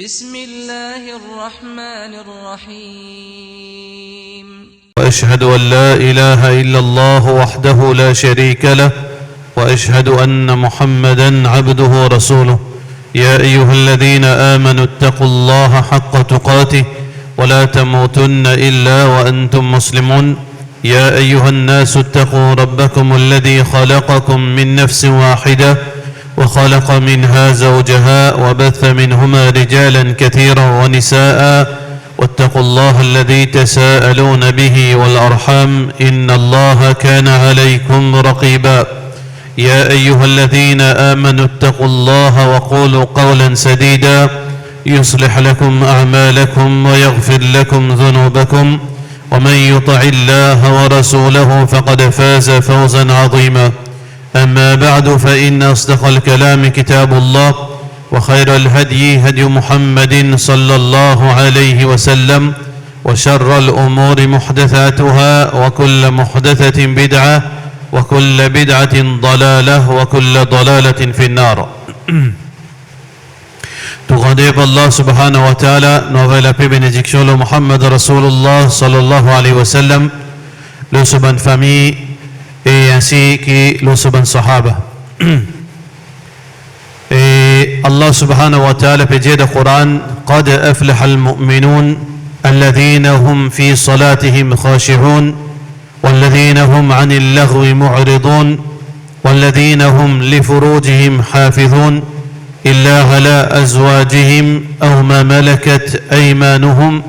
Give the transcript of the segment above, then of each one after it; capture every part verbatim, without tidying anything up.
بسم الله الرحمن الرحيم. وأشهد أن لا إله إلا الله وحده لا شريك له، وأشهد أن محمدا عبده ورسوله. يا أيها الذين آمنوا اتقوا الله حق تقاته ولا تموتن إلا وأنتم مسلمون. يا أيها الناس اتقوا ربكم الذي خلقكم من نفس واحدة وخلق منها زوجها وبث منهما رجالا كثيرا ونساء واتقوا الله الذي تساءلون به والأرحام إن الله كان عليكم رقيبا. يا أيها الذين آمنوا اتقوا الله وقولوا قولا سديدا يصلح لكم أعمالكم ويغفر لكم ذنوبكم ومن يطع الله ورسوله فقد فاز فوزا عظيما. أما بعد، فإن أصدق الكلام كتاب الله، وخير الهدي هدي محمد صلى الله عليه وسلم، وشر الأمور محدثاتها، وكل محدثة بدعة، وكل بدعة ضلالة، وكل ضلالة في النار. Tou grandeur par Allah subhanahu wa ta'ala, nou anvoy lape, benediksion lor Muhammad Rasulullah sallallahu alayhi wa sallam, lor so bann fami e ainsi ki lor so bann sahaba. E Allah subhanahu wa ta'ala pe dir dan Quran, قد أفلح المؤمنون الذين هم في صلاتهم خاشعون والذين هم عن اللغو معرضون والذين هم لفروجهم حافظون إلا على أزواجهم أو ما ملكت أيمانهم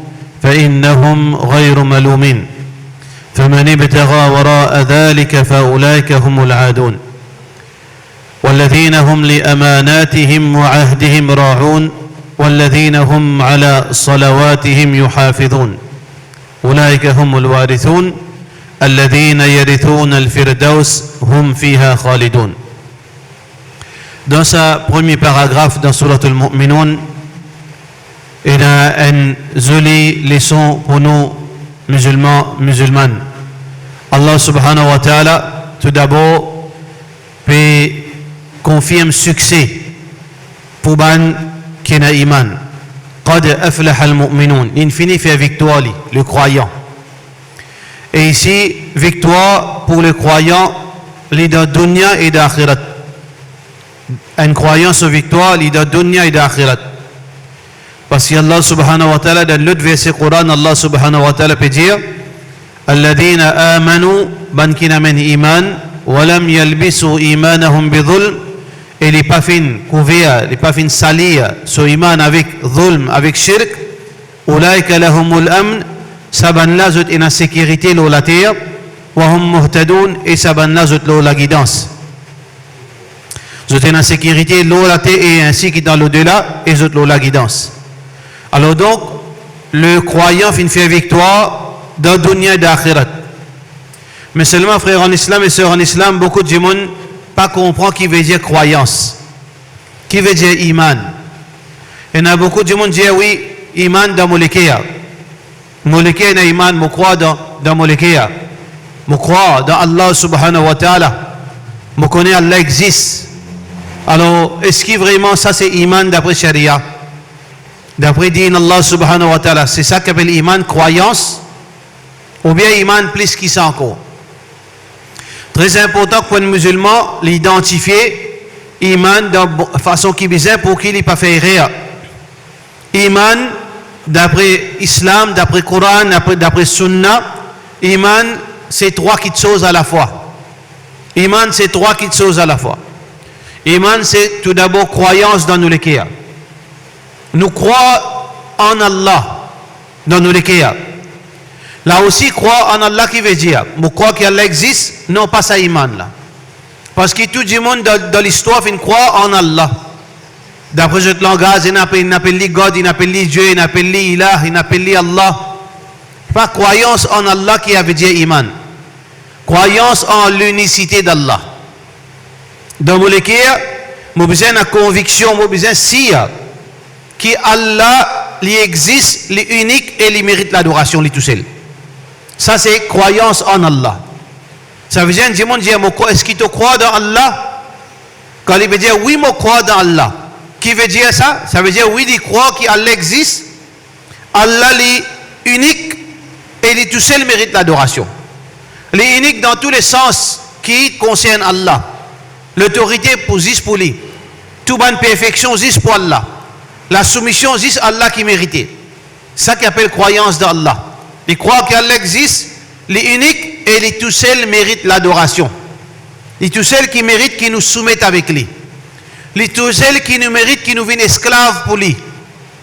فإنهم غير ملومين فمن ابتغى وراء ذلك فأولئك هم العادون والذين هم لأماناتهم وعهدهم راعون والذين هم على صلواتهم يحافظون أولئك هم الوارثون الذين يرثون الفردوس هم فيها خالدون. Dan sa premie paragraf dan Souratul Mu'minun, ena enn zoli leson pou nou mizilman, mizilmann. Allah subhanahu wa ta'ala, tou dabor, pe konfirm sikse pou bann ki ena iman. قد أفلح المؤمنون. Linn fini fer viktwar li, le croyant. E isi, viktwar pou le croyant, li dan dunya e dan axirat. Enn croyant so viktwar, li dan dunya e dan axirat. Parski Allah subhanahu wa ta'ala, dan lot verse Quran, Allah subhanahu wa ta'ala pe dir, الذين آمنوا, bann ki ena iman, ولم يلبسوا إيمانهم بظلم, e li pa finn kouver, li pa finn salir so iman avek zulm, avek shirk, أولئك لهم الأمن, sa bann la zot ena sekirite lor later, وهم مهتدون, e sa bann la zot lor lagidans. Zot ena sekirite lor later e ainsi ki dan lodela, e zot lor lagidans. Alor donk, le croyant finn fer viktwar dan dunya e dan axirat. Me selman, frer an Islam e ser an Islam, boukou dimoun pa konpran ki vedir krwayans, ki vedir iman. Ena boukou dimoun dir, wi, iman dan mo leker. Mo leker ena iman, mo krwar dan, dan mo leker. Mo krwar dan Allah subhanahu wa ta'ala. Mo kone Allah exis. Alor, eski vreman sa se iman dapre sharia? Dapre din Allah subhanahu wa ta'ala, se sa ki apel iman, krwayans, oubien iman plis ki sa ankor? Tre inportan pou enn mizilman li idantifie iman dan bo-, fason ki bizin pou ki li pa fer erer. Iman, dapre Islam, dapre Quran, dapre, dapre Sunna, iman se trwa kitsoz alafwa. Iman se trwa kitsoz alafwa. Iman se tou dabor krwayans dan nou leker. Nou krwar an Allah dan nou leker. La osi, krwar an Allah ki vedir, mo krwar ki Allah exis, non, pa sa iman la. Parski tou dimoun dan, dan listwar finn krwar an Allah. Dapre zot langaz, inn apel, inn apel li God, inn apel li Dieu, inn apel li Ilah, inn apel li Allah. Pa krwayans an Allah ki vedir iman. Krwayans an linisite d'Allah. Dan mo leker, mo bizin ena konviksion, mo bizin sir ki Allah, li exis, li inik e li merit ladorasion, li tousel. Sa se krwayans an Allah. Savedir enn dimoun dir, mo krwar, eski to krwar dan Allah? Kan li pe dir, wi, mo krwar dan Allah. Ki vedir sa? Sa vedir, wi, li krwar ki Allah exist, Allah li inik e li tousel merit ladorasion. Li inik dan tou le sans ki konsern Allah. Lotorite pou, zis pou li. Tou bann perfeksion zis pou Allah. Lasoumision zis Allah ki merite. Sa ki apel krwayans dan Allah. Li krwar ki Allah exist, li inik e li tousel merit ladorasion. Li tousel ki merit ki nou soumet avek li. Li tousel ki nou merit ki nou vinn esklav pou li.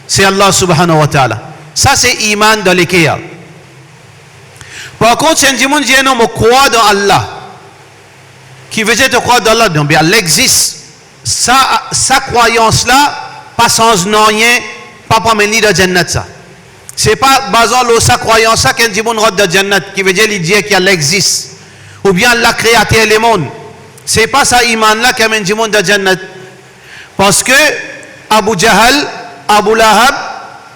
Se Allah subhanahu wa ta'ala. Sa se iman dan leker. Par kont, si enn dimoun dir, "Non, mo krwar dan Allah." Ki vedir to krwar dan Allah? Non, be Allah exist. Sa, sa krwayans la pa sanz nanye, pa pou amenn li dan Jannat sa. Se pa bazan lor sa krwayans la ki enn dimoun rant dan Jannat, ki vedir li dir ki Allah exist, oubien Allah kreater lemond. Se pa sa iman la ki amenn dimoun dan Jannat. Parski Abu Jahal, Abu Lahab,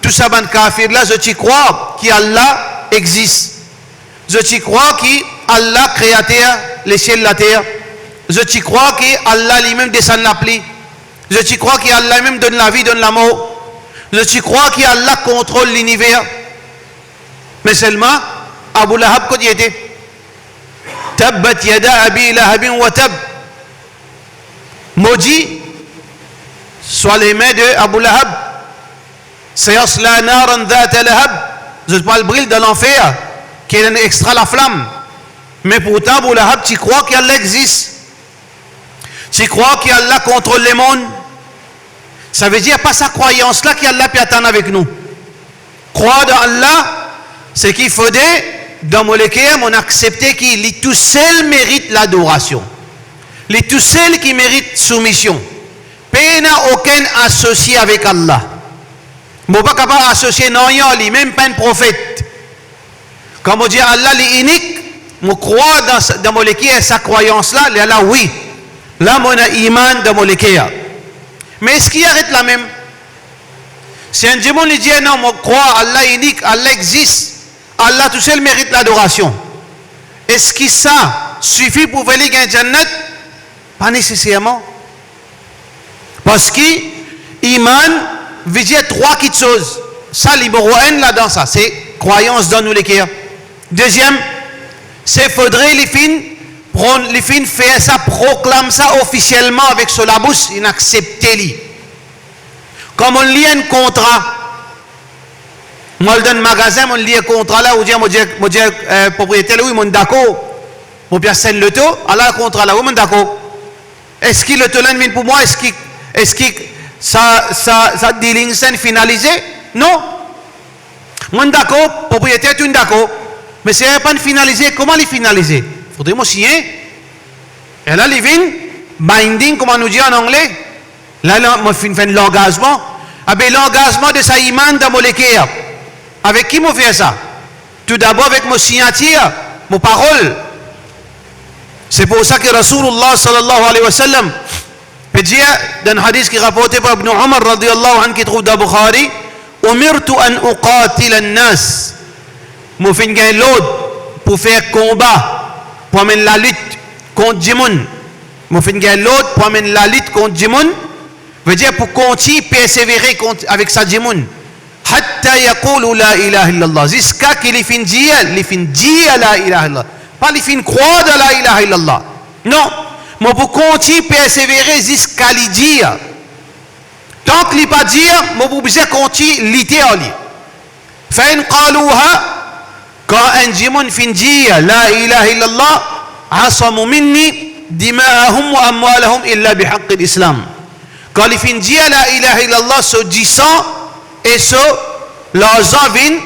tou sa bann kafir la, zot ti krwar ki Allah exist. Zot ti krwar ki Allah kreater lesiel, later. Zot ti krwar ki Allah limem desann lapli. Zot ti krwar ki Allah limem donn lavi, donn lamor. Zot ti krwar ki Allah kontrol liniver. Me selman, Abu Lahab kot li ete? Tabbat yada Abi Lahabin wa tab. Modi swa lame de Abu Lahab. Sayasla naran dhata lahab. Zot pou al bril dan lanfer, ki ena extra laflam. Me pourtan, Abu Lahab ti krwar ki Allah exist. Ti krwar ki Allah kontrol lemond. Sa vedir, pa sa krwayans la ki Allah pe atann avek nou. Krwar dan Allah, seki fode, dan mo leker, mo aksepte ki li tousel merit ladorasion. Li tousel ki merit soumision. Pena okenn asosie avek Allah. Mo pa kapav asosie nanye ar li, mem pa enn profet. Kan mo dir Allah li inik, mo krwar dan sa, dan mo leker sa krwayans la, lerla wi. La mo ena iman dan mo leker. Me eski aret la mem? Si enn dimoun li dir, "Non, mo krwar Allah inik, Allah exist, Allah tousel merit ladorasion." Eski sa sifi pou fer li gagn Jannat? Pa neseserman. Parski iman vedir trwa kitsoz. Sa nimero enn ladan sa, se krwayans dan nou leker. Deziem, se fodre li finn pran, li finn fer sa, proklam sa ofisielman avek so labous, li aksepte li. Kan mo lir enn kontra, mo al dan magazin, mo lir kontra la, ou dir, mo dir, mo dir, eh, propriyeter la, wi, mo dakor, mo pe aste enn loto, ala kontra la, wi, mo dakor. Eski loto la inn vinn pou mwa? Eski, eski sa, sa, sa dealing sa inn finalize? Non. Mo dakor, propriyeter tou inn dakor. Me se pa inn finalize, kouma li finalize? Fodre mo sinye. E la li vinn binding, kouma nou dir an angle. La, la, mo finn fer enn langazman. Abe langazman de sa iman dan mo leker. Avek ki mo fer sa? Toudabor avek mo signatir, mo parol. Se pou sa ki Rasoulullah sallallahu alayhi wa sallam pe dir dan hadis ki raporte par Ibn Umar radiyallahu anhu, ki trouv dan Bukhari, "Umirtu an uqatila an-nas." Mo finn gagn lord pou fer konba, pou amenn lalit kont dimoun. Mo finn gagn lord pou amenn lalit kont dimoun, vedir pou kontign persevere kont, avek sa dimoun. "Hatta yaqulu la ilaha illallah." Ziska ki li finn dir, li finn dir la ilaha illallah. Pa li finn krwar dan la ilaha illallah. Non, mo pou kontign persevere ziska li dir. Tank li pa dir, mo pou bizin kontign lite ar li. "Fa in qaluha", kan enn dimoun finn dir la ilaha illallah, "asamu minni dima'ahum wa amwalahum illa bihaqqil Islam." Kan li finn dir la ilaha illallah, so disan e so larzan vinn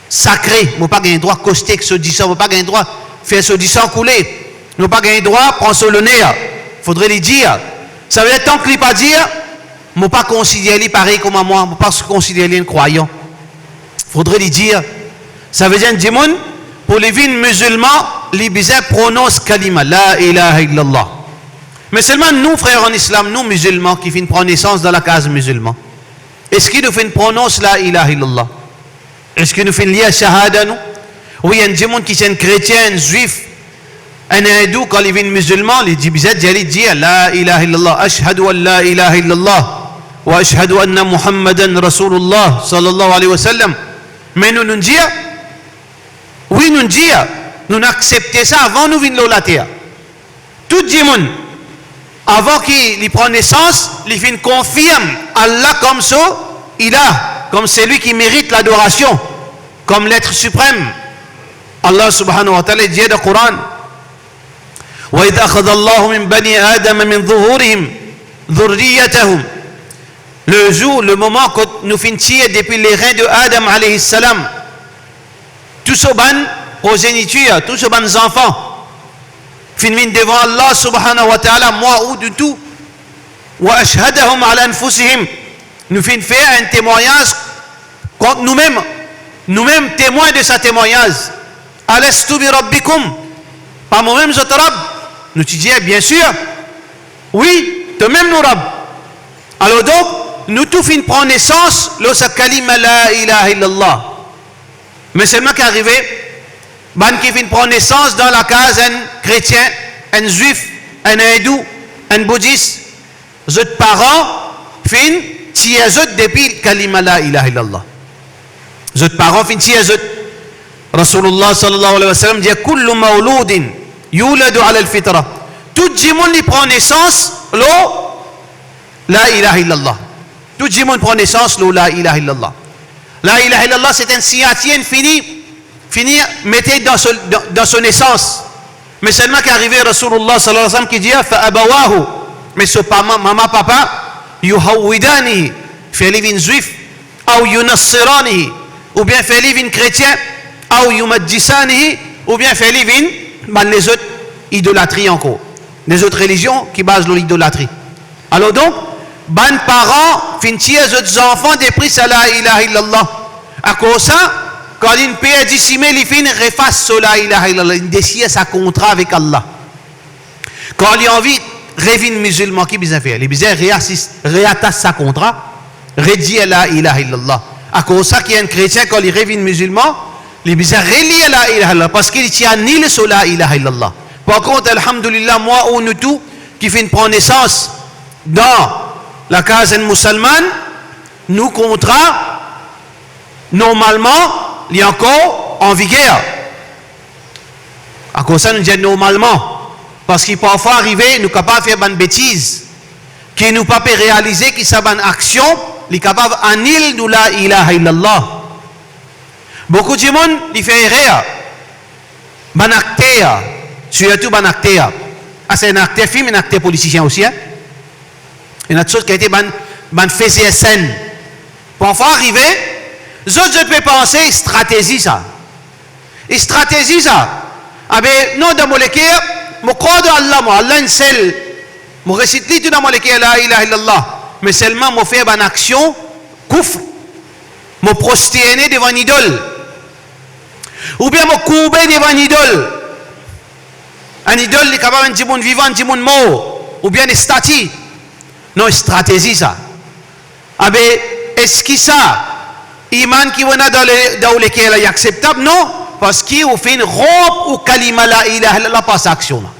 sakre. Mo pa gagn drwa koste ek so disan, mo pa gagn drwa fer so disan koule. Mo pa gagn drwa pran so loner. Fodre li dir. Savedir tank li pa dir, mo pa konsider li parey kouma mwa, mo pa konsider li enn krwayan. Fodre li dir. Savedir enn dimoun, pou li vinn mizilman, li bizin pronons kalima la ilaha illallah. Me selman nou, frer an Islam, nou mizilman ki finn pran nesans dan lakaz mizilman, eski nou finn pronons la ilaha illallah? Eski nou finn lir shahada nou? Wi, enn dimoun ki ti enn kretien, enn zwif, enn indou, kan li vinn mizilman, li di, bizin dir, li dir la ilaha illallah, ashhadu an la ilaha illallah. "Wa ashhadu anna Muhammadan Rasulullah sallallahu alayhi wa sallam." Me nou, nou dir, wi, nou dir, nou aksepte sa avan nou vinn lor later. Tou dimoun, avan ki li pran nesans, li finn konfirm Allah kom so Ilah, kom selwi ki merit ladorasion, kom Letre Siprem. Allah subhanahu wa ta'ala dir dan Koran, "Wa idh akhadha Allahu min bani Adama min zuhurihim dhurriyyatahum." Le zour, le moman kot nou finn tir depi lerin de Adam alayhi salam, tou so bann prozenitir, tou so bann zanfan, finn vinn devan Allah subhanahu wa ta'ala, mwa ou nou tou, "wa ashhadahum ala anfusihim." Nou finn fer enn temwagnaz kont noumem, noumem temwin de sa temwagnaz. "Alastu bi rabbikum?" Pa momem zot Rab? Nou ti dir, "Bien sir, wi, tomem nou Rab." Alor donk, nou tou finn pran nesans lor sa kalima la ilaha illallah. Me selman ki arive, bann ki finn pran nesans dan lakaz enn kretien, enn zwif, enn indou, enn boudis, zot paran finn tir zot depi kalima la ilaha illallah. Zot paran finn tir zot. Rasulullah sallallahu alayhi wa sallam dir, "Kullu mawludin yuladu ala al-fitra." Tou dimoun li pran nesans lor la ilaha illallah. Tou dimoun pran nesans lor la ilaha illallah. La ilaha illallah, se enn signatir fini, fini mete dan so, dan, dan so nesans. Me selman ki arive Rasulullah sallallahu alayhi wa sallam ki dir, "Fa abawahu," me so pama, mama, papa, "yuhawwidanihi," fer li vinn zwif, "aw yunassiranihi," oubien fer li vinn kretien, "aw yumajjisanihi," oubien fer li vinn bann lezot idolatri ankor, lezot relizion ki baz lor lidolatri. Alor donk, bann paran finn tir zot zanfan depi sa la ilaha illallah. Akoz sa, kan linn perdi sime, li finn refas so la ilaha illallah, linn desir sa kontra avek Allah. Kan li anvi revinn mizilman, ki bizin fer? Li bizin reasis-, reatas sa kontra, redir la ilaha illallah. Akoz sa ki enn kretien, kan li revinn mizilman, li bizin relir la ilaha illallah, parski li ti anil so la ilaha illallah. Par kont, alhamdulillah, mwa ou nou tou ki finn pran nesans dan lakaz enn mousalman, nou kontra, normalman, li ankor an viger. Akoz sa nou dir normalman, parski parfwa arive, nou kapav fer bann betiz, ki nou pa pe realize ki sa bann aksion, li kapav anil nou la ilaha illallah. Boukou dimoun, li fer erer. Bann akter, sirtou bann akter. Asa enn akter fim, enn akter politisien osi, hein? Ena tou sort kalite bann, bann feze enn senn. Parfwa arive, zot, zot pe panse stratezi sa. Stratezi sa. Abe, non, dan mo leker, mo krwar dan Allah, mwa, Allah enn sel. Mo resit li tou dan mo leker, la ilaha illallah. Me selman mo fer bann aksion koufr. Mo prosterne devan enn idol. Oubien mo kourbe devan enn idol. Enn idol, li kapav enn dimoun vivan, enn dimoun mor, oubien enn estati. Non, stratezi sa. Abe, eski sa iman ki ou ena dan le, dan ou leker la, li akseptab? Non, parski ou finn ronp ou kalima la ilaha illallah par sa aksion la.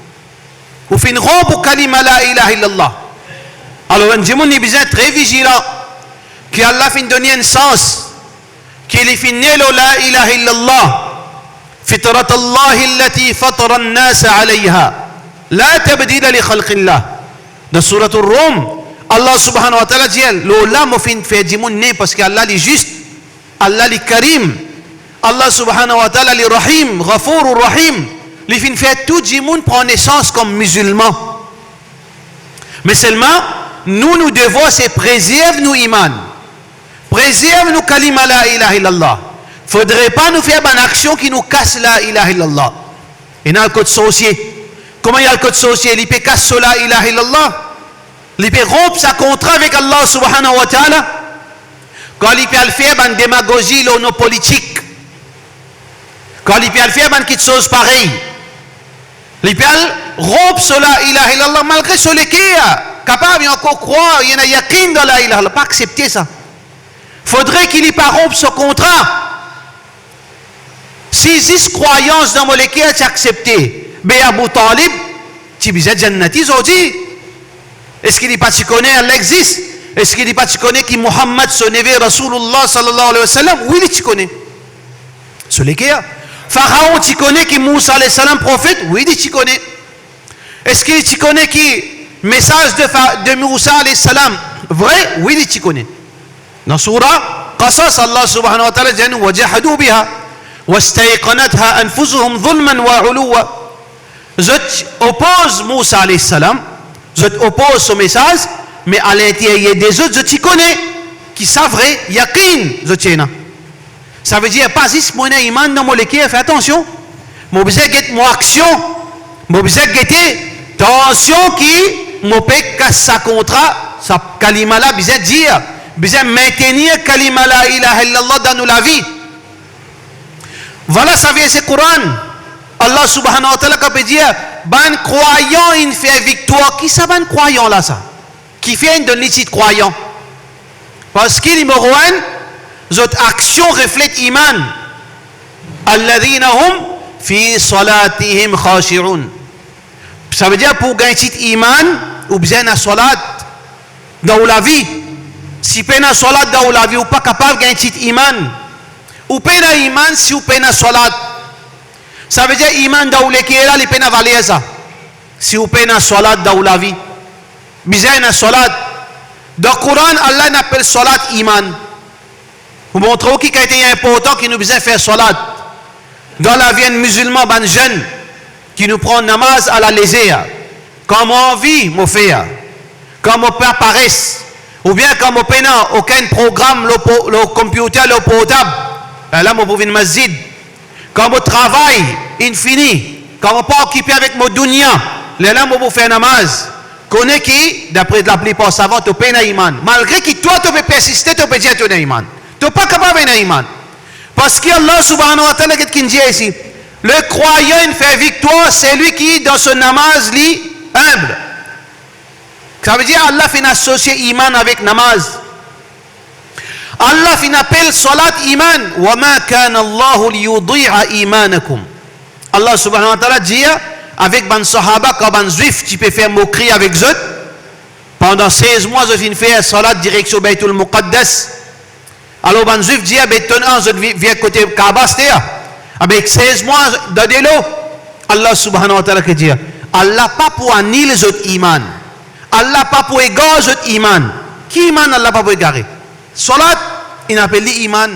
Ou finn ronp ou kalima la ilaha illallah. Alor, enn dimoun, li bizin tre vizilan, ki Allah finn donn li enn sans, ki li finn ne lor la ilaha illallah, fitratallahi allati fatara an-nasa alayha, la tabdila li khalqillah. Dan Surat Ar-Rum, Allah subhanahu wa ta'ala dir, lor la mo finn fer dimoun ne, parski Allah li zis, Allah li Karim, Allah subhanahu wa ta'ala li Rahim, Ghafour Rahim, li finn fer tou dimoun pran nesans kom mizilman. Me selman, nou, nou devwar se prezerv nou iman, prezerv nou kalima la ilaha illallah. Fodre pa nou fer bann aksion ki nou kas la ilaha illallah. Ena al kot sorsie. Kouma li al kot sorsie? Li pe kas so la ilaha illallah. Li pe ronp sa kontra avek Allah subhanahu wa ta'ala. Kan li pe al fer bann demagozi lor nou politik, kan li pe al fer bann kiksoz parey, li pe al ronp so la ilaha illallah, malgre so leker kapav li ankor krwar, li ena yakin dan la ilaha illallah, pa aksepte sa. Fodre ki li pa ronp so kontra. Si zis krwayans dan mo leker ti aksepte, be Abu Talib ti bizin jannati zordi. Eski li pa ti kone Allah exist? Eski li pa ti kone ki Muhammad so neve Rasoulillah sallallahu alayhi wa sallam? Wi, li ti kone. So leker? Faraon ti kone ki Mousa alayhi salam profet? Wi, li ti kone. Eski li ti kone ki mesaz de Fa-, de Mousa alayhi salam vre? Wi, li ti kone. Dan soura Qasas, Allah subhanahu wa ta'ala dir nou, "Wajahadu biha wastayqanatha anfusuhum zulman wa uluwa." Zot opoz Mousa alayhi salam, zot opoz so mesaz, me alinterir de zot, zot ti kone ki sa vre, yakin zot ti ena. Savedir pa zis mo ena iman dan mo leker, fer atansion. Mo bizin get mo aksion. Mo bizin gete, atansion ki mo pe kas sa kontra, sa kalima la bizin dir, bizin mintenir kalima la ilaha illallah dan nou lavi. Vwala sa verse Koran, Allah subhanahu wa ta'ala kan pe dir, bann krwayan inn fer viktwar. Ki sa bann krwayan la sa? Kifer inn donn li tit krwayan? Parski nimero enn, zot aksion reflet iman. Alladhina hum fi salatihim khashi'un. Savedir pou gagn tit iman, ou bizin ena swalat dan ou lavi. Si pena swalat dan ou lavi, ou pa kapav gagn tit iman. Ou pena iman si ou pena swalat. Savedir iman dan ou leker la, li pena valer sa. Si ou pena swalat dan ou lavi, bizin ena swalat. Dan Koran, Allah inn apel swalat iman. Pou montre ou ki kalite inportan ki nou bizin fer swalat. Dan lavi enn mizilman, bann zenn, ki nou pran namaz a la lezer. Kan mo anvi, mo fer. Kan mo pa pares, oubien kan mo pena okenn program lor po-, lor computer, lor portab, lerla mo pou vinn masjid. Kan mo travay inn fini, kan mo pa okipe avek mo dounia, lerla mo pou fer namaz. Kone ki, dapre laplipar savan, to pena iman. Malgre ki twa to pe persiste, to pe dir to ena iman. To pa kapav ena iman. Parski Allah subhanahu wa ta'ala, get ki inn dir isi, le croyant inn fer viktwar, selwi ki dan so namaz li inb. Savedir Allah finn asosie iman avek namaz. Allah finn apel swalat iman, "Wa ma kana Allahu liyudi'a imanakum." Allah subhanahu wa ta'ala dir avek bann sahaba, kan bann Zwif ti pe fer mokri avek zot, pandan sez mwa zot finn fer swalat direksion Baytul Muqaddas. Alor bann Zwif dir, "Be tonn an zot vi-, vir kote Kaaba aster, abe sez mwa dan delo." Allah subhanahu wa ta'ala ki dir, Allah pa pou anil zot iman. Allah pa pou egar zot iman. Ki iman Allah pa pou egare? Swalat, inn apel li iman.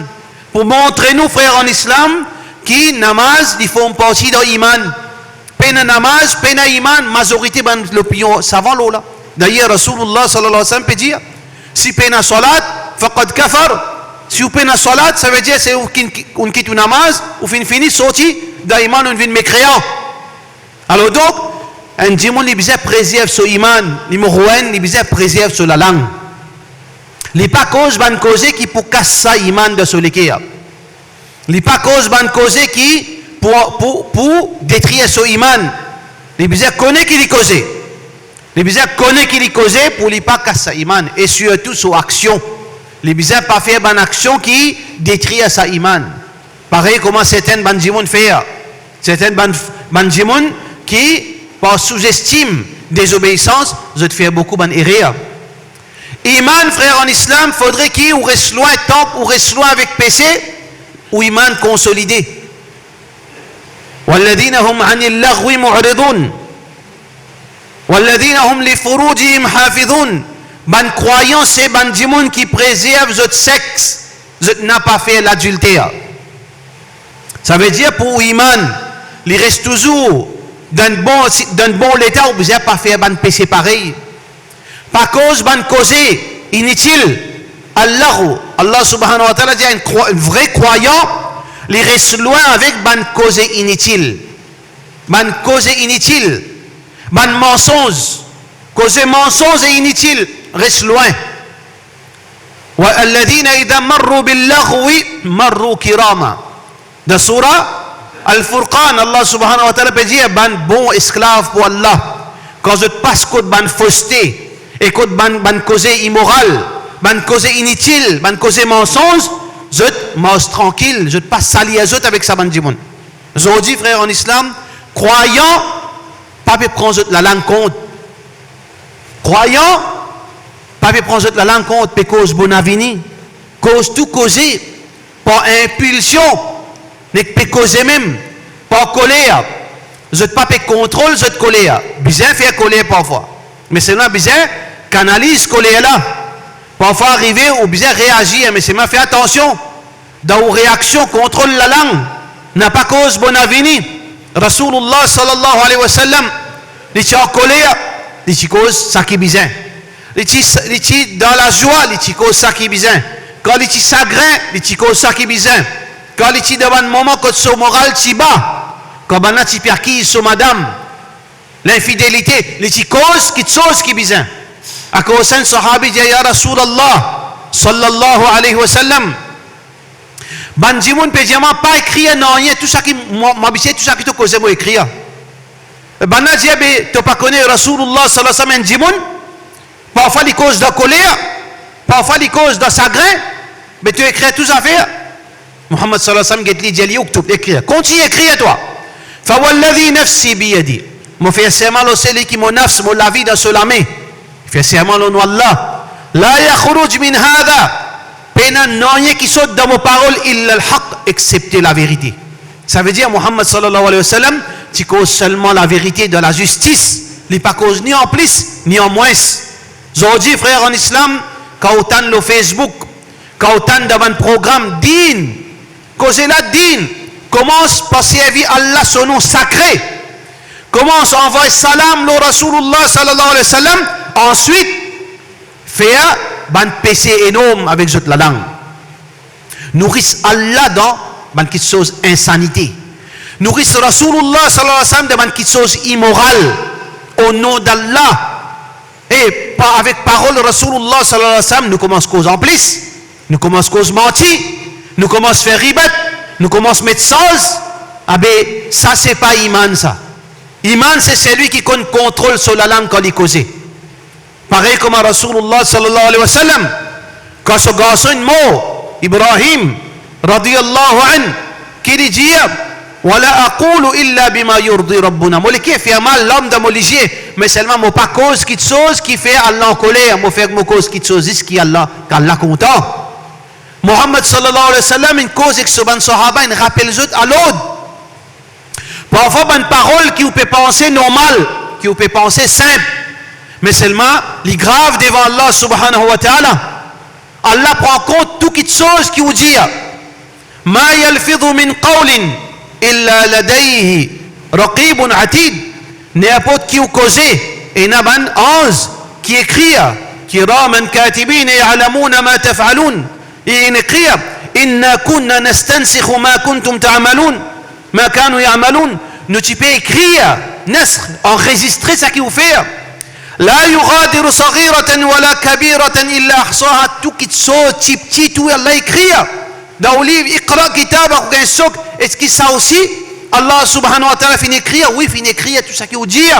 Pou montre nou, frer an Islam, ki namaz, li form parti dan iman. Pena namaz, pena iman, mazorite bann lopinion savan lor la. Dayer, Rasoulillah sallallahu alayhi wa sallam pe dir, si pena swalat, faqad kafar. Si ou pena swalat, savedir se ou ki, ki, ou kit ou namaz, ou finn fini, sorti dan iman, ou vinn mekreyan. Alor donk, enn dimoun li bizin prezerv so iman, nimero enn, li bizin prezerv so lalang. Li pa koz bann koze ki pou kas sa iman dan so leker. Li pa koz bann koze ki pou, pou, pou detrir so iman. Li bizin kone ki li koze. Li bizin kone ki li koze pou li pa kas sa iman. E sirtou so aksion. Li bizin pa fer bann aksion ki detrir sa iman. Parey kouma sertin bann dimoun fer. Sertin bann, bann dimoun ki, par souzestim dezobeisans, zot fer boukou bann erer. Iman, frer an Islam, fodre ki ou res lwin, tank ou res lwin avek pese, ou iman konsolide. Walladhina hum anil laghwi mu'ridun. Walladhina hum li furujihim hafidhun. Bann krwayan se bann dimoun ki prezerv zot sex, zot napa fer ladilter. Savedir pou ou iman, li res touzour dan bon, dan bon leta, ou bizin pa fer bann pese parey. Pa koz bann koze initil. Al-laghw, Allah subhanahu wa ta'ala dir, enn krwa-, enn vre krwayan, li res lwin avek bann koze initil. Bann koze initil, bann mansonz, koze mansonz e initil, res lwin. Wa alladhina idha marru bil-laghwi marru kirama. Dan soura Al-Furqan, Allah subhanahu wa ta'ala pe dir, bann bon esklav pou Allah, kan zot pas kot bann foste e kot bann, bann koze imoral, bann koze initil, bann koze mansonz, zot mars trankil, zot pa salir zot avek sa bann dimoun. Zordi, frer an Islam, krwayan pa pe pran zot lalang kont. Krwayan pa pe pran zot lalang kont, pe koz bonavini, koz tou koze, par inpilsion, nek pe koze mem, par koler. Zot pa pe kontrol zot koler. Bizin fer koler parfwa, me selman bizin kanaliz koler la. Parfwa arive ou bizin reazir, me selman fer atansion. Dan ou reaksion, kontrol lalang, napa koz bonavini. Rasoulullah sallallahu alayhi wa sallam, li ti ankoler, li ti koz saki bizin. Li ti, li ti dan lazwa, li ti koz saki bizin. Kan li ti sagrin, li ti koz saki bizin. Kan li ti dan bann moman kot so moral ti ba, kan bannla ti pe akiz so madam, linfidelite, li ti koz kiksoz ki bizin. Akoz sa enn sahabi dir, "Ya Rasoulullah sallallahu alayhi wa sallam, bann dimoun pe dir mwa pa ekrir nanye, tou saki mwa, mo abitie tou saki to koze mo ekrir." Bannla dir, "Be to pa kone Rasoulullah sallallahu alayhi wa sallam, enn dimoun, parfwa li koz dan koler, parfwa li koz dan sagrin, be to ekrir tou zafer?" Muhammad sallallahu alayhi wa sallam get li, dir li, "Uktub, ekrir, kontign ekrir twa." "Fa walladhi nafsi biyadi." Mo fer serman lor seli ki mo nafs, mo lavi dan so lame. Fer serman lor nom Allah. "La yakhruj min hadha." Pena nanye ki sort dan mo parol illa al-haq, exsepte laverite. Savedir Muhammad sallallahu alayhi wa sallam ti koz selman laverite dan lazistis. Li pa koz ni an plis, ni an mwins. Zordi, frer an Islam, kan ou tann lor Facebook, kan ou tann dan bann program, din, koze la din, komans par servi Allah so nom sakre. Komans anvoy salam lor Rasoulullah sallallahu alayhi wa sallam, answit fer bann pese enorm avek zot lalang. Nouris Allah dan bann kiksoz insanite. Nouris Rasoulullah sallallahu alayhi wa sallam dan bann kiksoz imoral. O nom d'Allah, e pa avek parol Rasoulullah sallallahu alayhi wa sallam, nou komans koz an plis, nou komans koz manti, nou komans fer ribat, nou komans met sarz. Abe, sa se pa iman sa. Iman se selwi ki konn kontrol so lalang kan li koze. Parey kouma Rasoulullah sallallahu alayhi wa sallam, kan so garson inn mor, Ibrahim, radiyallahu anhu, ki li dir, "Wa la aqulu illa bima yurdi Rabbuna." Mo leker fer mal, larm dan mo lizie, me selman mo pa koz kiksoz ki fer Allah ankoler, mo fer, mo koz kiksoz zis ki Allah, ki Allah kontan. Muhammad sallallahu alayhi wa sallam inn koz ek so bann sahaba, inn rapel zot a lord. Parfwa bann parol ki ou pe panse normal, ki ou pe panse sinp, me selman li grav devan Allah subhanahu wa ta'ala. Allah pran kont tou kiksoz ki ou dir. "Ma yalfidhu min qawlin illa ladayhi raqibun atid." Ninport ki ou koze, ena bann anz ki ekrir, "kiraman katibin ya'lamuna ma taf'alun." Inn ekrir, "Inna kunna nastansikhu ma kuntum ta'malun, ma kanu ya'malun." Nou ti pe ekrir, naskh, anrezistre saki ou fer. "La yughadiru saghiratan wala kabiratan illa ahsaha." Tou kiksoz, tipti, tou Allah ekrir dan ou liv, "Iqra kitabak", ou gagn sok. Eski sa osi Allah subhanahu wa ta'ala finn ekrir? Wi, finn ekrir tou saki ou dir.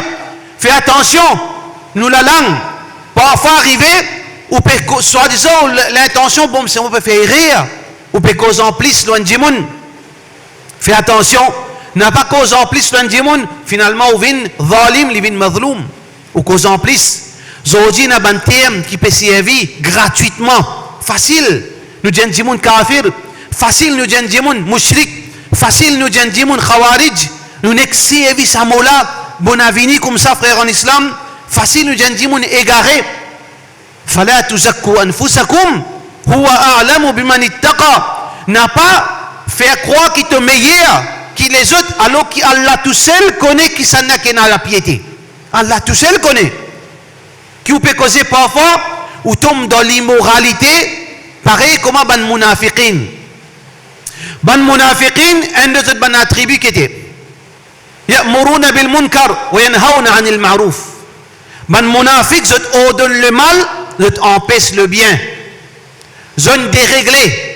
Fer atansion, nou lalang. Parfwa arive, ou pe ko-, swadizan, ou l-, lintansion, bon, se mo pe fer erer, ou pe koz an plis lor enn dimoun. Fer atansion, napa koz an plis lor enn dimoun, finalman ou vinn zalim, li vinn mazloum. Ou koz an plis. Zordi ena bann term ki pe servi gratwitman, fasil. Nou dir enn dimoun kafir, fasil nou dir enn dimoun mushrik, fasil nou dir enn dimoun khawarij. Nou nek servi sa mo la, bonavini koumsa, frer an Islam, fasil nou dir enn dimoun egare. "Fala tuzakku anfusakum, huwa a'lamu biman ittaqa." Napa fer krwar ki to meyer ki lezot, alor ki Allah tousel kone kisannla ki ena lapiete. Allah tousel kone. Ki ou pe koze parfwa, ou tom dan limoralite, parey kouma bann munafiqin. Bann munafiqin, enn de zot bann atribi ki ete, "Ya'muruna bil munkar wa yanhawna anil ma'ruf." Bann munafik, zot ordonn lemal, zot anpes lebien. Zot deregle.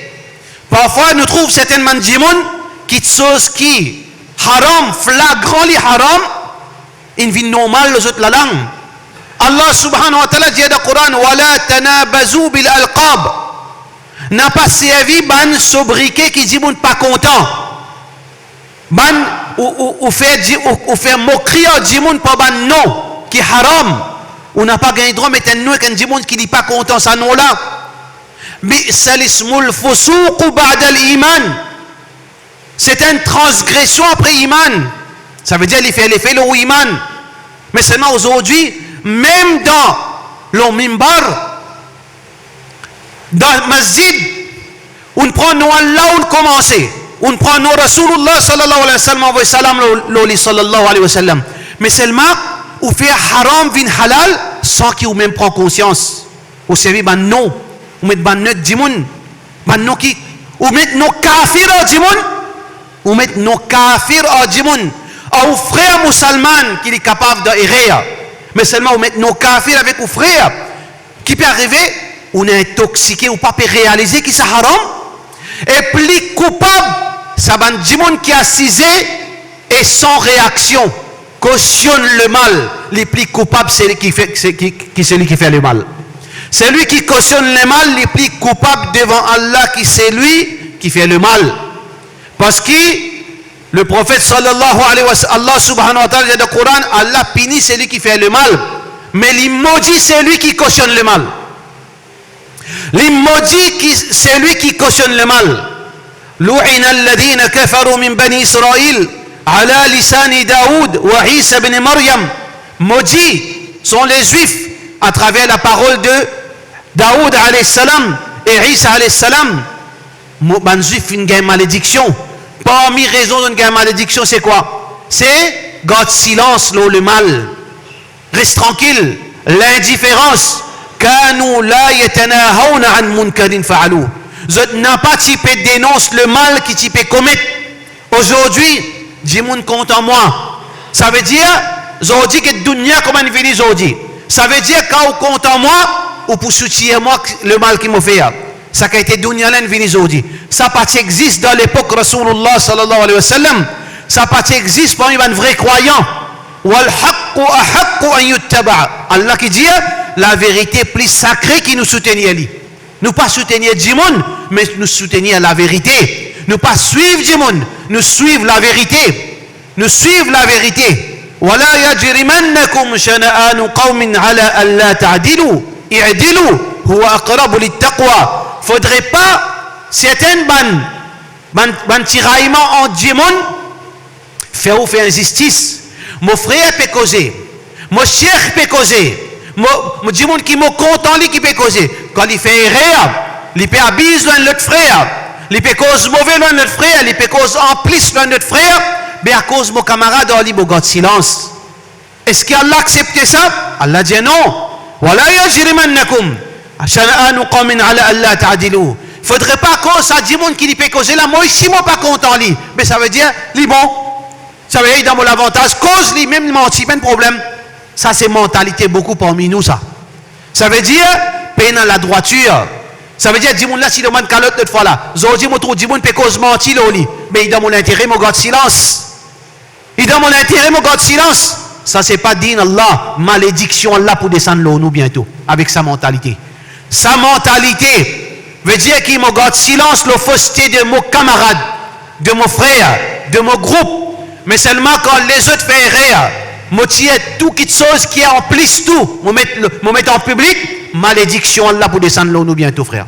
Parfwa, nou trouv sertenn bann dimoun, kiksoz ki haram, flagran li haram, inn vinn normal lor zot lalang. Allah subhanahu wa ta'ala dir dan Koran, "Wala tanabazu bil alqab." Napa servi bann sobriquet ki dimoun pa kontan. Bann ou, ou, ou fer di-, ou, ou fer mokri ar dimoun par bann nom ki haram. Ou napa gagn drwa met enn nom ek enn dimoun ki li pa kontan sa nom la. Bi'sa lismul fusuqu ba'dal iman. Se enn transgresion apre iman. Savedir li fer lefe lor ou iman. Me selman azordi, mem dan, lor mimbar, dan masjid, ou'nn pran nom Allah, ou'nn koumanse, ou'nn pran nom Rasoulillah sallallahu alayhi wa sallam, anvoy salam lor, lor li sallallahu alayhi wa sallam. Me selman, ou fer haram vinn halal san ki ou mem pran konsians. Ou servi bann nom, ou met bann nom dimoun, bann nom ki, ou met nom kafir ar dimoun, ou met nom kafir ar dimoun, ar ou frer mousalman ki li kapav dan erer. Me selman ou met nom kafir avek ou frer, ki pe arive, ou inn intoksike, ou pa pe realize ki sa haram. E pli koupab, sa bann dimoun ki asize e san reaksion, kosionn lemal, li pli koupab seli ki fer, se, ki, ki seli ki fer lemal. Seli ki kosionn lemal, li pli koupab devan Allah ki seli ki fer lemal. Parski Leprofet sallallahu alayhi wa sallam, Allah subhanahu wa ta'ala, dan Koran, Allah pini seli ki fer lemal, me li modi seli ki kosionn lemal. Li modi ki, seli ki kosionn lemal. Lu'ina alladhina kafaru min bani Israil ala lisani Daoud wa Isa ibn Maryam. Maudits sont les Juifs à travers la parole de Daoud alayhi salam e Isa alayhi salam. Mo-, bann Zwif finn gagn malediksion. Parmi rezon zot gagn malediksion, se kwa? Se gard silans lor lemal. Res trankil, lindiferans. Kanu la yatanahawna an munkarin fa'alu. Zot napa ti pe denons lemal ki ti pe komet. Azordi, dimoun kontan mwa. Savedir, zordi get dunia kouma inn vini zordi. Savedir, kan ou kontan mwa, ou pou soutir mwa lemal ki mo fer. Sa kalite dunia la inn vini zordi. Sa pa ti exist dan lepok Rasoulillah sallallahu alayhi wa sallam. Sa pa ti exist parmi bann vre krwayan. Wal haqqu ahaqqu an yuttaba. Allah ki dir, laverite pli sakre ki nou soutenir li. Nou pa soutenir dimoun, me nou soutenir laverite. Nou pa swiv dimoun, nou swiv laverite. Nou swiv laverite. Wala yajrimannakum shana'anu qawmin ala alla ta'dilu, i'dilu, huwa aqrabu littaqwa. Fodre pa sertin bann, bann, bann tirayman ant dimoun fer ou fer inzistis. Mo frer pe koze, mo ser pe koze, mo, mo dimoun ki mo kontan li ki pe koze. Kan li fer erer, li pe abiz lor enn lot frer, li pe koz move lor enn lot frer, li pe koz anplis lor enn lot frer, be akoz mo kamarad ar li mo gard silans. Eski Allah aksepte sa? Allah dir non. Wala yajrimannakum shana'anu qawmin ala alla ta'dilu. Fodre pa akoz sa dimoun ki li pe koze la, mo osi mo pa kontan li, me savedir li bon. Savedir li dan mo lavantaz, koz li, mem li manti, pa enn problem. Sa se mantalite boukou parmi nou sa. Savedir pena ladrwatir. Savedir dimoun la ti demann kalot lot fwa la. Zordi mo trouv dimoun pe koz manti lor li, me li dan mo lintere, mo gard silans. Li dan mo lintere, mo gard silans. Sa se pa dinn Allah, malediksion Allah pou desann lor nou biento avek sa mantalite. Sa mantalite vedir ki mo gard silans lor foste de mo kamarad, de mo frer, de mo group. Me selman kan lezot fer erer, mo tir tou kitsoz ki anplis tou, mo met, mo met an piblik, malediksion Allah pou desann lor nou biento, frer.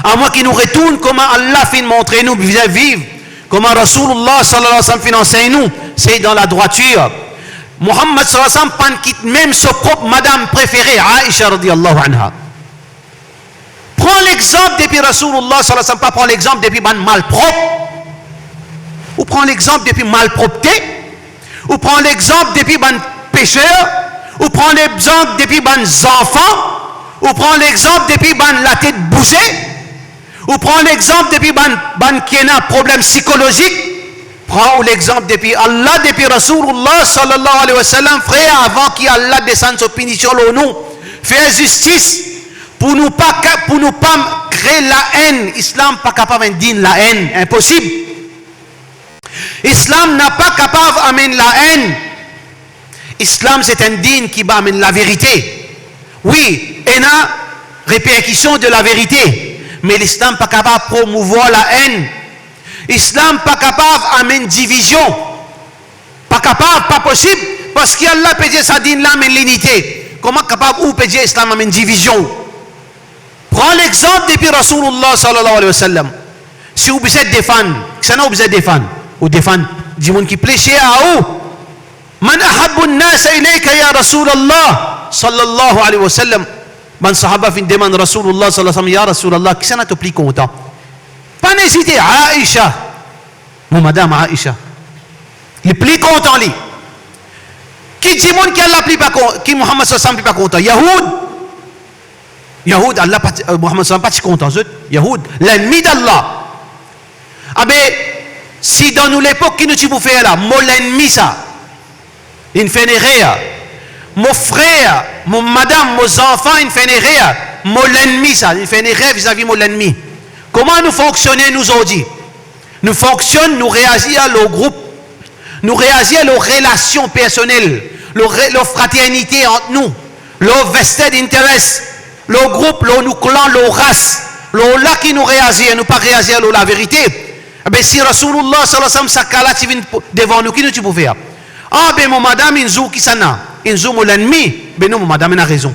Amwin ki nou retourn kouma Allah finn montre nou bizin viv, kouma Rasoulillah sallallahu alayhi wa sallam finn ansegn nou, se dan ladrwatir. Muhammad sallallahu alayhi wa sallam pa'nn kit mem so prop madam prefere, Aisha radiyallahu anha. Pran lexanp depi Rasoulillah sallallahu alayhi wa sallam, pa pran lexanp depi bann malprop. Ou pran lexanp depi malpropte, ou pran lexanp depi bann peser, ou pran lexanp depi bann zanfan, ou pran lexanp depi bann latet bouze, ou pran lexanp depi bann, bann ki ena problem sikolozik. Pran ou lexanp depi Allah, depi Rasoulillah sallallahu alayhi wa sallam, frer, avan ki Allah desann so pinision lor nou. Fer zistis pou nou pa ka-, pou nou pa kre laenn. Islam pa kapav enn dinn laenn, inposib. Islam napa kapav amenn laenn. Islam se enn dinn ki va amenn laverite. Wi, ena reperkision de laverite, me Lislam pa kapav promouvwar laenn. Islam pa kapav amenn divizion. Pa kapav, pa posib, parski Allah pe dir sa dinn la amenn linite. Kouma kapav ou pe dir Islam amenn divizion? Pran lexanp depi Rasoulillah sallallahu alayhi wa sallam. Si ou bizin defann, kisannla ou bizin defann? Ou defann dimoun ki pli ser a ou. "Man ahabbu an-nas ilayka ya Rasoulillah?" sallallahu alayhi wa sallam. Bann sahaba finn demann Rasoulillah sallallahu alayhi wa sallam, "Ya Rasoulillah, kisannla to pli kontan?" Pa'nn ezite, Aisha. Mo madam Aisha. Li pli kontan li. Ki dimoun ki Allah pli pa kon-, ki Muhammad sallallahu alayhi wa sallam pli pa kontan? Yahoud. Yahoud, Allah pa ti, euh, Muhammad sallallahu alayhi wa sallam pa ti kontan zot. Yahoud, lennmi d'Allah. Abe, si dan nou lepok ki nou ti pou fer la, mo lennmi sa, inn fer enn erer. Mo frer, mo madam, mo zanfan inn fer enn erer. Mo lennmi sa, inn fer enn erer vizavi mo lennmi. Kouma nou fonksione nou zordi? Nou fonksionn, nou reazir lor group. Nou reazir lor relasion personel, lor re-, lor fraternite ant nou, lor vested interest, lor group, lor nou klan, lor ras, lor la ki nou reazir, nou pa reazir lor laverite. Ebe, si Rasoulillah sallallahu alayhi wa sallam, sa ka la ti vinn pou, devan nou, ki nou ti pou fer? Ah, be mo madam inn zour kisannla? Inn zour mo lennmi? Be non, mo madam ena rezon.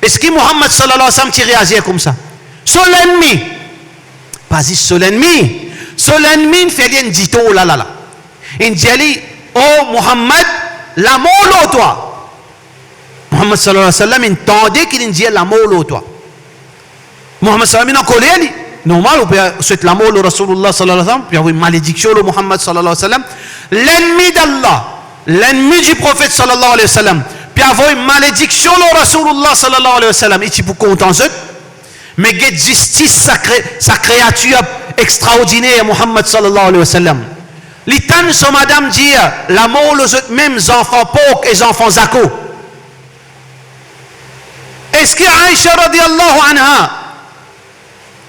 Eski Muhammad sallallahu alayhi wa sallam ti reazir koumsa? So lennmi, pa zis so lennmi, so lennmi inn fer li enn ditor la, la, la. Inn dir li, "O Muhammad, lamor lor twa." Muhammad sallallahu alayhi wa sallam inn tande ki linn dir, "Lamor lor twa." Muhammad sallallahu alayhi wa sallam inn ankoler li. Normal, ou pe swet lamor lor Rasoulillah sallallahu alayhi wa sallam, pe avoy malediksion lor Muhammad sallallahu alayhi wa sallam. Lennmi d'Allah, lennmi di Profet sallallahu alayhi wa sallam, pe avoy malediksion lor Rasoulillah sallallahu alayhi wa sallam, li ti pou kontan zot? Me get zistis sa kre-, sa kreatir extraordiner, Muhammad sallallahu alayhi wa sallam. Li tann so madam dir, "Lamor lor zot mem, zanfan pork e zanfan zako." Eski Aisha radiyallahu anha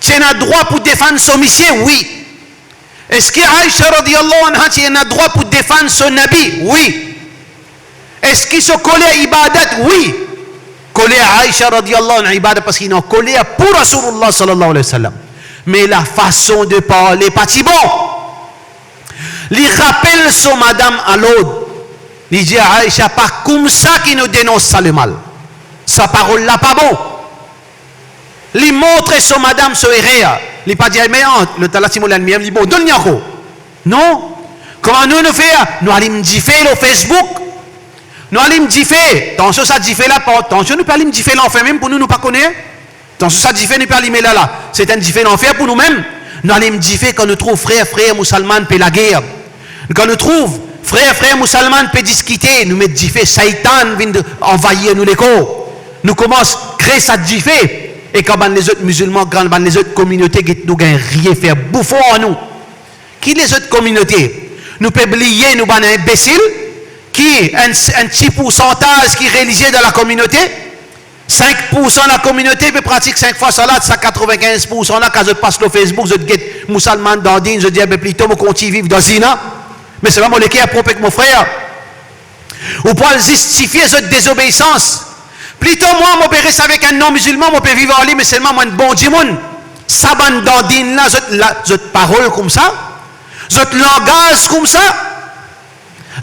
ti ena drwa pou defann so misie? Wi. Eski Aisha radiyallahu anha ti ena drwa pou defann so Nabi? Wi. Eski so koler ibadat? Wi. Koler Aisha radiyallahu anha ibadat, parski li ankoler pou Rasoulillah sallallahu alayhi wa sallam. Me lafason de parle pa ti bon. Li rapel so madam a lord. Li dir, "Aisha, pa koumsa ki nou denons sa lemal. Sa parol la pa bon." Li montre so madam so erer. Li pa dir, "Me an, lotala ti mo lennmi, li bon, donn li ankor." Non. Kouma nou, nou fer? Nou alim dife lor Facebook. Nou alim dife. Tansion sa dife la, pa, tansion nou pe alim dife lanfer mem pou nou, nou pa kone. Tansion sa dife nou pe alime la la, se enn dife lanfer pou nou mem. Nou alim dife kan nou trouv frer, frer mousalman pe lager. Kan nou trouv frer, frer mousalman pe diskite, nou met dife, Satan vinn anvayir nou lekor. Nou koumans kre sa dife, e kan bann lezot mizilman, kan bann lezot kominote get nou, gagn rie, fer boufon ar nou. Ki lezot kominote? Nou pe bliye nou bann inbesil, ki enn, enn ti poursantaz ki relizie dan lakominote. Sink poursan lakominote pe pratik sink fwa salat, sa katrevinkinz poursan la, kan zot pas lor Facebook, zot get mousalman dan din, zot dir, "Be plito mo kontign viv dan zina, me selman mo leker prop ek mo frer." Ou pou al zistifie zot dezobeisans. Plito mwa, mo pe res avek enn non-mizilman, mo pe viv ar li, me selman mo enn bon dimoun. Sa bann dan din la, zot la, zot parol koumsa, zot langaz koumsa,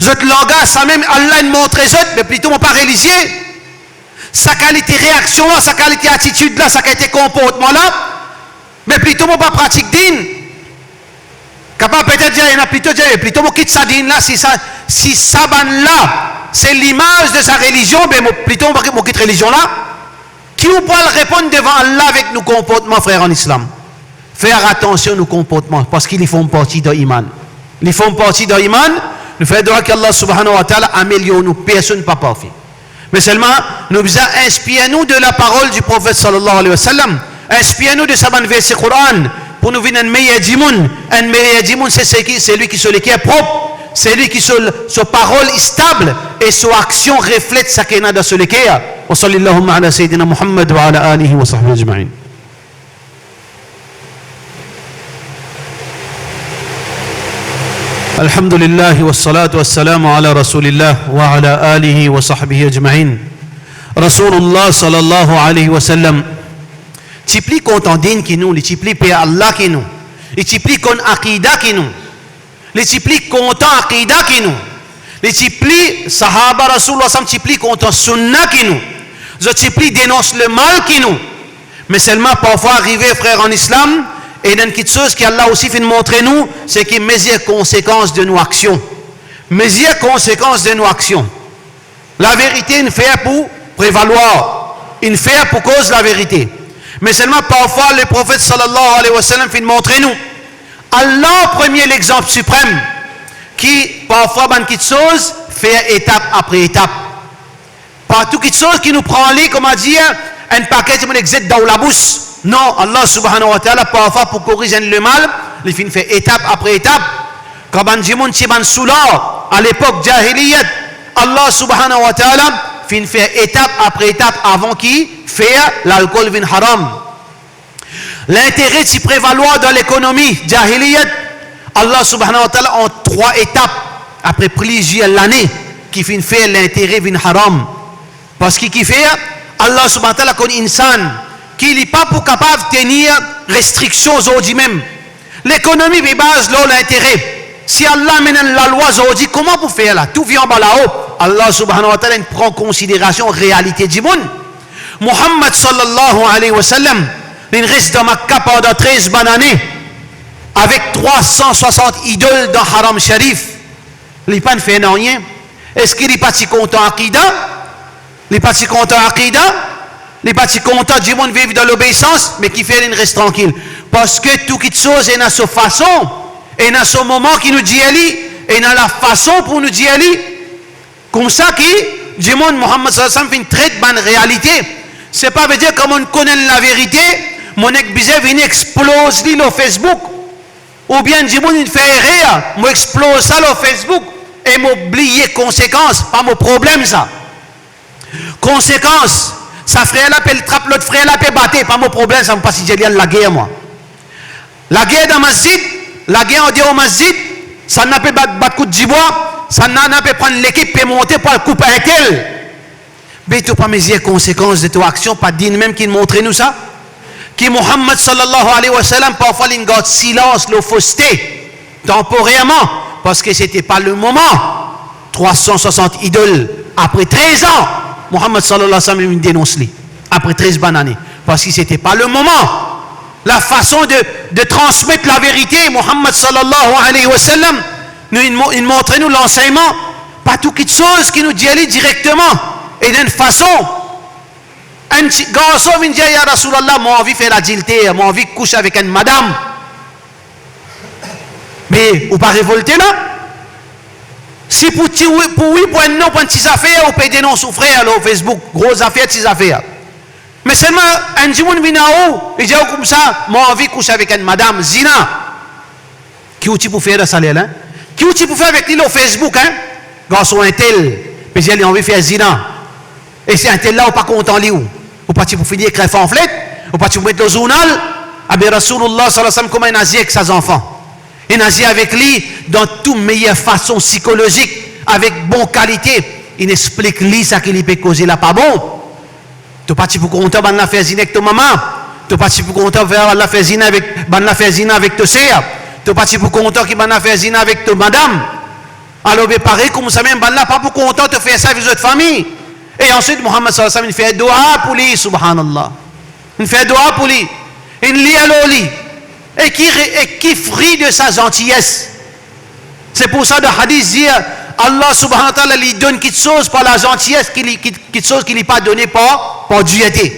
zot langaz samem Allah inn montre zot, me plito mo pa relizie. Sa kalite reaksion la, sa kalite atitid la, sa kalite konportman la, me plito mo pa pratik din. Kapav petet dir, ena plito dir, "Plito mo kit sa din la, si sa, si sa bann la se limaz de sa relizion, be mo, plito mo, mo kit relizion la." Ki ou pou al reponn devan Allah avek nou konportman, frer an Islam? Fer atansion nou konportman, parski li form parti dan iman. Li form parti dan iman, nou fer dwa ki Allah subhanahu wa ta'ala amelior nou, personn pa parfe. Me selman, nou bizin inspir nou de laparol di Profet sallallahu alayhi wa sallam, inspir nou de sa bann verse Koran, pou nou vinn enn meyer dimoun. Enn meyer dimoun, se, se ki, selwi ki so leker prop, selwi ki so, so parol stab, e so aksion reflet seki ena dan so leker. Wa sallallahu ala sayyidina Muhammad wa ala alihi wa sahbihi ajma'in. Alhamdulillah, wassalatu wassalamu ala Rasulillah wa ala alihi wa sahbihi ajma'in. Rasulullah sallallahu alayhi wa sallam ti pli kontan din ki nou, li ti pli per Allah ki nou, li ti pli konn akida ki nou, li ti pli kontan akida ki nou, li ti pli, sahaba Rasulullah sallam ti pli kontan sunna ki nou. Zot ti pli denons lemal ki nou. Me selman parfwa arive, frer an Islam, ena enn kiksoz ki Allah osi finn montre nou, se ki mezir konsekans de nou aksion. Mezir konsekans de nou aksion. Laverite inn fer pou prevalwar, inn fer pou koz laverite. Me selman parfwa Leprofet sallallahu alayhi wa sallam finn montre nou, Allah premie lexanp siprem, ki parfwa bann kiksoz fer etap apre etap. Pa tou kiksoz ki nou pran li, kouma dir, enn pake dimoun ek zet dan ou labous. Non, Allah subhanahu wa ta'ala, parfwa pou koriz enn lemal, li finn fer etap apre etap. Kan bann dimoun ti bann soular, alepok jahiliyat, Allah subhanahu wa ta'ala finn fer etap apre etap avan ki fer lalkol vinn haram. Lintere ti prevalwar dan lekonomi jahiliyat, Allah subhanahu wa ta'ala an trwa etap, apre plizier lane, ki finn fer lintere vinn haram. Parski kifer? Allah subhanahu wa ta'ala konn insan ki li pa pou kapav tenir restriksion zordi mem. Lekonomi pe baz lor lintere. Si Allah amenn enn lalwa zordi, kouma pou fer la? Tou vinn anba lao. Allah subhanahu wa ta'ala inn pran konsiderasion realite dimoun. Muhammad sallallahu alayhi wa sallam, linn res dan Makka pandan trez bann ane, avek trwa san swasant idol dan Haram Sharif. Li pa'nn fer nanye. Eski li pa ti kontan akida? Li pa ti kontan akida? Li pa ti kontan dimoun viv dan lobeisans? Me kifer linn res trankil? Parski tou kiksoz ena so fason, ena so moman ki nou dir li, ena lafason pou nou dir li. Koumsa ki dimoun Muhammad sallallahu alayhi wa sallam finn tret bann realite. Se pa vedir kan monn konn enn laverite, monn nek bizin vinn exploz li lor Facebook. Oubien dimoun inn fer erer, mo exploz sa lor Facebook e mo bliye konsekans, pa mo problem sa. Konsekans, sa frer la pe trap lot frer la pe bate, pa mo problem sa, mo pa ti dir li al lager mwa. Lager dan masjid, lager andeor masjid, sannla pe bat, bat kout dibwa, sannla pe pran lekip, pe monte pou al koup entel. Be to pa mezir konsekans de to aksion, pa Din mem ki montre nou sa? Ki Muhammad sallallahu alayhi wa sallam parfwa linn gard silans lor foste, tanporerman, parski sete pa le moman. Trwa san swasant idol, apre trez an, Muhammad sallallahu alayhi wa sallam inn denons li, apre trez bann ane, parski sete pa le moman. Lafason de, de transmet laverite, Muhammad sallallahu alayhi wa sallam, nou, inn mo-, inn montre nou lansegnman, pa tou kiksoz ki nou dir li direkteman, ena enn fason. Enn ti garson vinn dir, "Ya Rasoulullah, mo anvi fer ladilter, mo anvi kouch avek enn madam." Me ou pa revolte la? Si pou ti wi, pou wi, pou enn non, pou enn ti zafer, ou pe denons ou frer lor Facebook, gro zafer, ti zafer. Me selman enn dimoun vinn ar ou, li dir ou koumsa, "Mo anvi kouch avek enn madam," zina. Ki ou ti pou fer dan sa ler la? Ki ou ti pou fer avek li lor Facebook, hein? Garson entel pe dir li anvi fer zina. E si entel la ou pa kontan li, ou, ou pa ti pou fini ekrir panflet, ou pa ti pou met lor zournal? Abe Rasoulullah sallallahu alayhi wa sallam kouma inn azir ek sa zanfan? Inn azir avek li dan tou meyer fason sikolozik, avek bon kalite. Inn explik li seki li pe koze la pa bon. To pa ti pou kontan bannla fer zina avek to mama. To pa ti pou kontan fer bannla fer zina avek, bannla fer zina avek to ser. To pa ti pou kontan ki bannla fer zina avek to madam. Alor be parey koumsa mem, bannla pa pou kontan to fer sa avek zot fami. E answit Muhammad sallallahu alayhi wa sallam inn fer dua pou li, subhanallah. Inn fer dua pou li. Inn lir lor li. E ki re-, e ki fri de sa zantiyes? Se pou sa dan hadis dir, Allah subhanahu wa ta'ala li donn kiksoz par lazantiyes ki li, ki, kiksoz ki li pa done par, par dirte.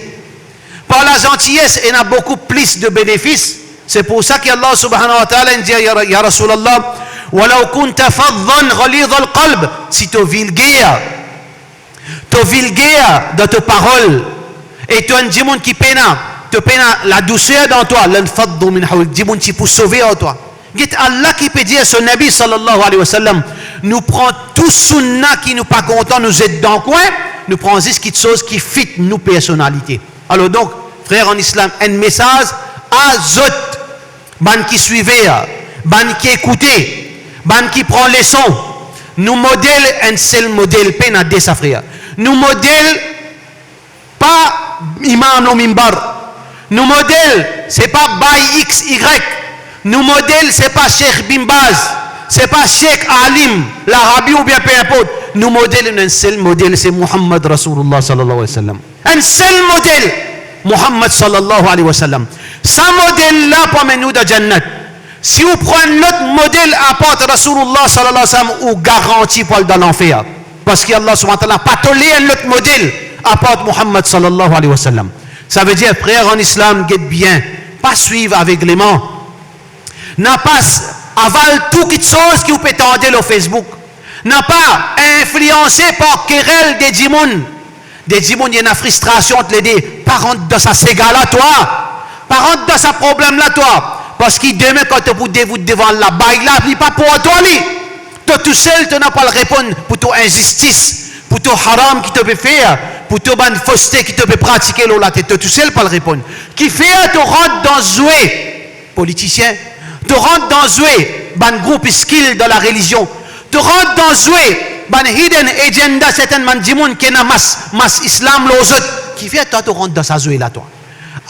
Par lazantiyes, ena boukou plis de benefis. Se pou sa ki Allah subhanahu wa ta'ala inn dir, ya, ya Rasoulullah, "Walaw kunta faddan ghalizal qalb," si to vilger, to vilger dan to parol, e to enn dimoun ki pena, to pena ladouser dan twa, lanfaddu min hawlik, dimoun ti pou sove ar twa. Get Allah ki pe dir so Nabi sallallahu alayhi wa sallam, nou pran tou sounna ki nou pa kontan, nou zet dan kwin, nou pran zis kiksoz ki fit nou personalite. Alor donk, frer an Islam, enn mesaz a zot, bann ki swiv, bann ki ekoute, bann ki pran leson. Nou model enn sel model, pena de sa frer. Nou model pa imam lor mimbar. Nou model, se pa Baye X Y. Nou model, se pa Sheikh Bin Baz, se pa Sheikh Alim Larabi oubien pe inport. Nou model, nou enn sel model, se Muhammad Rasulullah sallallahu alayhi wa sallam. Enn sel model, Muhammad sallallahu alayhi wa sallam. Sa model la pou amenn nou dan jannat. Si ou pran enn lot model apart Rasulullah sallallahu alayhi wa sallam, ou garanti pou al dan lanfer. Parski Allah subhanahu wa ta'ala pa toler enn lot model apart Muhammad sallallahu alayhi wa sallam. Savedir, frer an Islam, get bien, pa swiv avegleman. Napa s-, aval tou kitsoz ki ou pe tande lor Facebook. Napa inflianse par kerel de dimoun. De dimoun, ena fristrasion ant le de. Pa rant dan sa sega la, twa. Pa rant dan sa problem la, twa. Parski demin, kan to pou devout devan Allah, bagay la, li pa pou twa, li. To tousel, to ena pou al reponn pou to inzistis, pou to haram ki to pe fer, pou to bann foste ki to pe pratike lor latet, to tousel pou al reponn. Kifer to rant dan zwe politisien, to rant dan zwe bann groupiskil dan larelizion, to rant dan zwe bann hidden agenda sertenn bann dimoun ki ena mas, mas Islam lor zot. Kifer twa to rant dan sa zwe la, twa?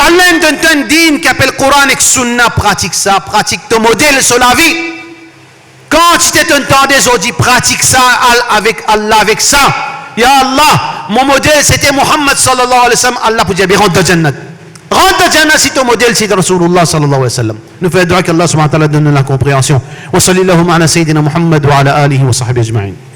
Allah inn donn twa enn din ki apel Koran ek Sunna, pratik sa, pratik to model so lavi. Kan ti to inn tande zot dir pratik sa, al avek Allah avek sa. Ya Allah, mo model sete Muhammad sallallahu alayhi wa sallam, Allah pou dir, be rant dan jannat. Rant dan jannat si to model se Rasulullah sallallahu alayhi wa sallam. Nou fer dua ki Allah subhanahu wa ta'ala donn nou lakonpreansion. Wa sallallahu ala sayyidina Muhammad wa ala alihi wa sahbihi ajma'in.